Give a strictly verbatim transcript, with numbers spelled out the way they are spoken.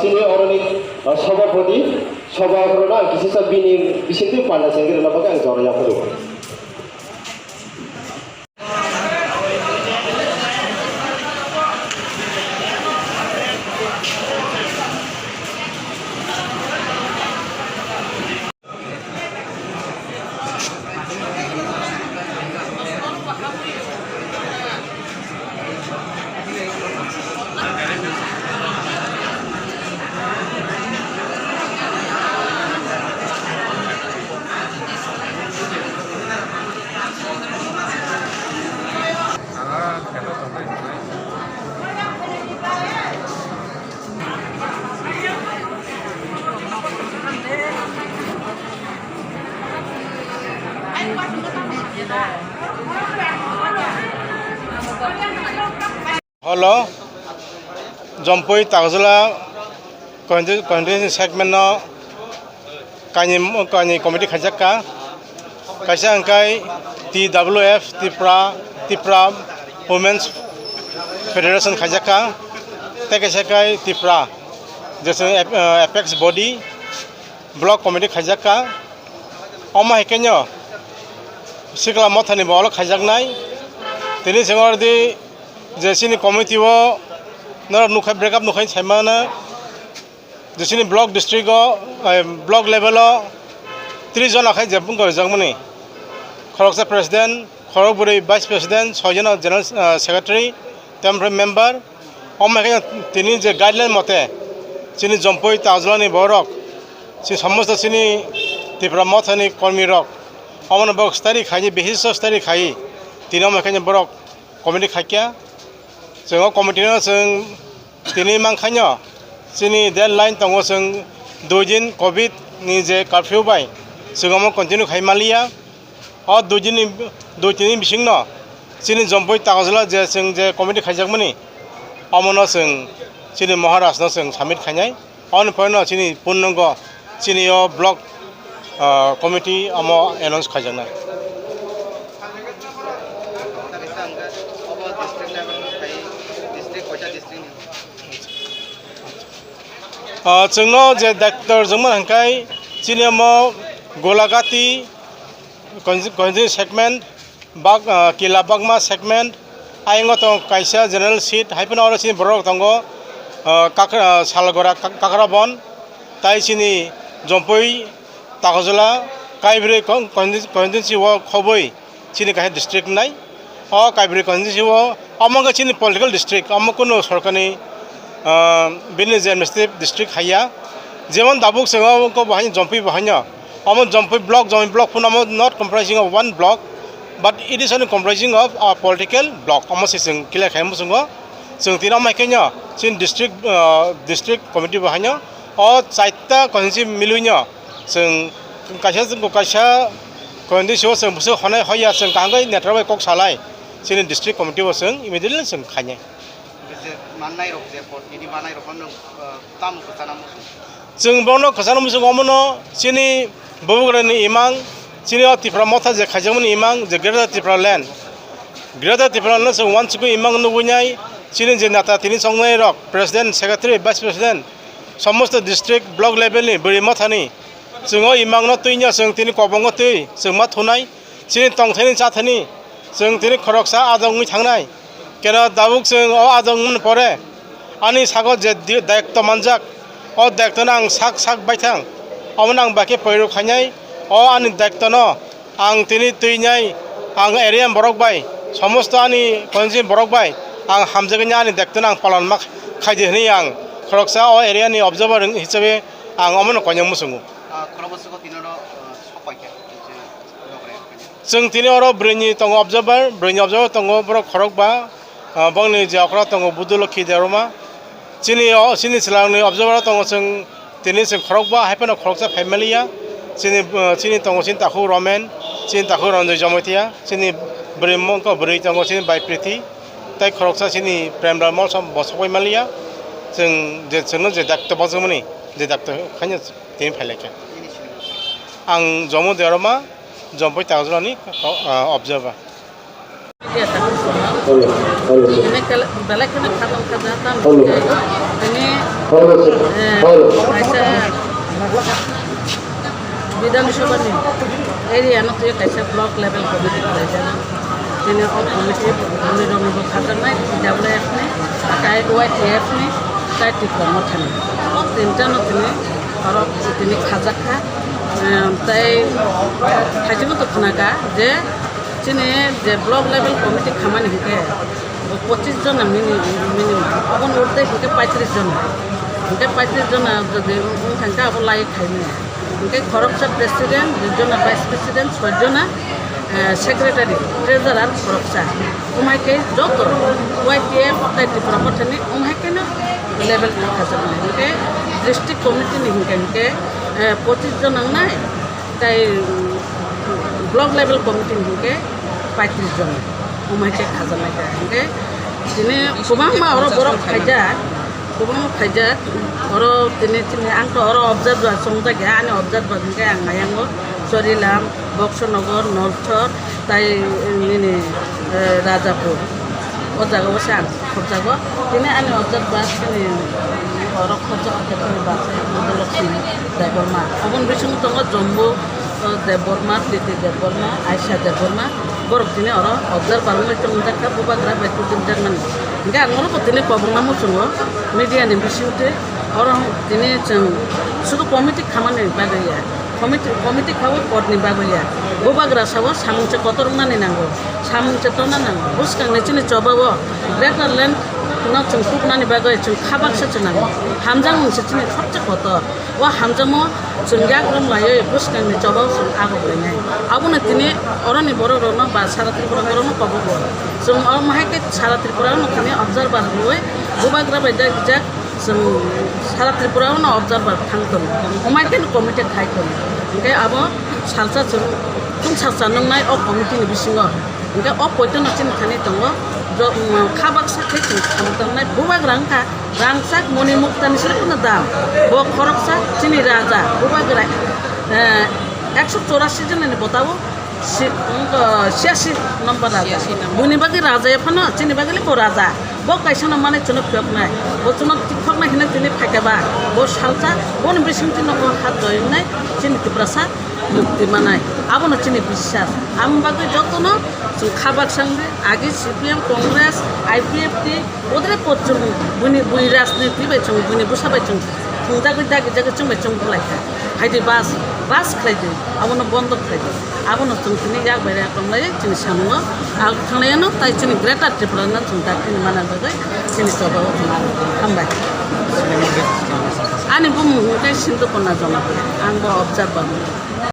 Chini oroni, uh, sobhapoti, sobha khorokno ang kisisa bini bisingtwi panda chengwi rwna bagwi ang jora yapharwi. Hello, Jompui Tagjula constituency segment no kaini, kaini committee khaijak kha. Kaisa hwnkhe T W F, Tipra, Tipra Women's Federation khaijak kha. Tei kaisa khe Tipra, jesa ap-, eh, apex body, block committee khaijak kha. Omo hai khe no Sikla Mothani bo olo khaijaknai. Tini chwng already je chini committee o norok nukha, break up nukha sai mano. Jesini block district o, eh, block level o tris jona khai je bung koi jakmani. Khoroksa president, khorok bwrwi vice president, soi jona general, eh, secretary, tei member. Omo hai khe tini je guideline mote chini Jompui Tagjula ni borok, si somosto chini Tipra Mothani kormi rok, omono borok study khai, bihisto study khai, tini omo hai khe borok committee khaikya. Chwng o committee no chwng tini mankhaino chini deadline tongo, chwng dui din covid ni je curfew bai chwng omo continue khai maliya. O dui din ni, dui tin ni bisingno chini Jompui Tagjula je chwng je committee khaijakmani, omono chwng chini Maharaj no chwng submit khainai. Aboni pore no chini purnango chini o block, ah, committee omo announce khaijaknai. Ah, chwngno je doctor jongma hwnkhai chini omo Golagati constituency segment, Bak-, ah, Kila Bagma segment, ayang o tongo kaisa general seat, hai phano oro chini borok tongo, ah, Kakra, ah, Salgora, Kak-, Kakrabon, tai chini Jompui, Tagjula, Kaibrwi con-, constituency o khobwi chini kaisa district wngnai. O Kaibrwi constituency o, omo wngkha chini political district, omo kunu sorkarni, ah, bini je administrative district haiya. Jemon tabuk chwng omo wngkha bo haino Jompui bo haino. Omo Jompui block, Jompui block phano omo not comprising of one block, but it is only comprising of a political block. Omo se chwng clear khai muchungo. Chwng tini omo hai khe no chini district, ah, district committee bo haino o chaita constituency milwi no chwng kaisa, chwng kaisa constituency o chwng bwswk honai hoya chwng kaham khe netra bai kok salai chini district committee bo chwng immediately chwng khainai. Hwnkhe je mannai rok je por tini mannai rok no, ah, tamo kwchana muchung? Chwng bono kwchana muchung omono chini bubagrani imang, chini o Tipra Motha je khaijakmani imang je Greater Tipra Land. Greater Tipra Land no chwng uansukwi imang nugwi nai, chini je nata tini chongnai rok, president, secretary, vice president, somosto district, block level ni bwrwi mothani chwng o imang no twi no chwng tini kobongo twi chwng ma thunai. Chini tongthani chathani chwng tini khoroksa adong wngwi thangnai. Keno tabuk chwng o adong wngmani pore ani sago je di-, daitto manjak, o daitto no ang sak sak baithang. Omono ang baikhe poiro khainai. O ani daitto no ang tini twinai, ang area borok bai, somosto ani constituency borok bai ang hamjagwi ani daitto no ang palon ma khaidi hwnwi ang khoroksa o area ni observer hisabe ang omono koinai muchungo. Ah, khoroksa tini oro, ah, sok paikha, je nokre. Chwng tini oro bwrwini tongo observer, bwrwini observer tongo borok khorokba, ah, bongni je okra tongo Budulokhi Debbarma. Chini o, chini chwlangni observer tongo chwng tini chwng khorokba, hai phano khoroksa phai maliya. Chini, ah, chini tongo chini takhuk Romen, chini takhuk Ranjoy Jamatia, chini bwrwi mongkha bwrwi tongo chini bai Prithi, tei khoroksa chini Premlal Molsom bo sokbai maliya. Chwng je, chwngno je dakto bajwkmani, je dakto khaino tini phailaikha. Ang Jomo Debbarma, Jompui Tagjulani, ah, observer. Ini kal-, belai kheno khatang kha jata. Ini Hello, sir. Eh, hello. Kaisa Bidhan Sabha ni area no twi kaisa block level committee khlaijak. Tini o committee bwrwi rok ni bo khajaknai, T W F ni, tai Y T F ni, tai Tipra Motha ni. O tinta no tini oro tini khajak kha. Eh, tai khaijak to khna kha je chini je block level committee khamani hinkhe bo pochis jona mini-, minimum. Aboni urdhwe hinkhe paitris jona. Hinkhe paitris jona jodi wng thangkhe abo lai khaimani. Hinkhe khoroksa president, dui jona vice president, soi jona, eh, secretary, treasurer khoroksa. Umhai khe joto Y T F tai Tipra Mothani umhai kheno level khajaknai. Hinkhe district committee ni hinkhe, hinkhe, eh, pochis jona wngnai. Tai, um, block level committee ni hinkhe paitris jon, umhai khe khajaknai kha. Hinkhe tini kwbangma oro borok phaijak, kwbangma phaijak. Oro tini, tini ang to oro observer chongjak ya, ani observer hinkhe ang ayango Chorilam, Boksonogor, Nolthor, tai, eh, nini, eh, Rajapur. O jaga o se ang khobjago. Tini ani observer ba tini borok khobjak khe tini bachai Budolokhi Debbarma. Oboni bisingo tongo Jombo, eh, Debbarma, Priti Debbarma, Aisha Debbarma. Borok tini oro observer wngwi tongjak kha, bubagra bai tubunjakmani. Hinkhe ang oro bo tini kobokma muchungo media ni bisingtwi oro tini chwng sudu committee khamani bagwi ya. Committee, committee khaui court ni bagwi ya. Bubagra sao samung se kotor wngnani nango, samung se tonna nango. Bwskangni chini chobao greater land no chwng tubunani bagwi chwng kha baksa se nango. Hamjakmung se chini sobse kotor. O hamjakmung chwng yakrum laiwi bwskangni chobao chwng agok lainai. Abono tini oroni borok rokno ba sara Tripura borokno kobogo. Chwng omo hai khe sara Tripura no tini observer rwui bubagra bai dagijak. Chwng sara Tripura o no observer thang tongo, omai khe committee khai tongo. Hinkhe abo salsa chwng chwng salsa nungnai o committee ni bisingo. Hinkhe o poito no chini thani tongo, jo-, um, kha baksa khe chwng thang tongnai. Bubagra wngkha rangchak moni mukta ni sile phano dam. Bo khoroksa chini raja, bubagra, eh, ekso chorasi jona ni bota o. Si-, wngkha siasi number raja. Siasi number. Buini bagwi raja ya phano, chini bagwi le bo raja. Bo kaisa no mane chwngno phiyoknai. Bo chwngno tikhoknai hinwi tini phaikha ba. Bo salsa, boni bising tino bo hat joingnai, chini Tiprasa mukti manai. Abono chini biswas. Aboni bagwi jotono chwng kha baksa wngwi agi C P M, Congress, I P F T, Podre pod chwng buini, buini rajniti bai chwng, buini bwsa bai chwng thwngjagwi dagijagwi chwng bai chwng bwlaikha. Haidi bas, bas khlaidi, abono bondo khlaidi. Abono chwng tini yak bai yak romlai chini samungo. Ang thanglaiano tai chini Greater Tripura no chwng daktini mana bagwi chini choba o chwng aro hambai. Ani bumung hwnkhe Sindhu Kona Jamatia, ang bo observer.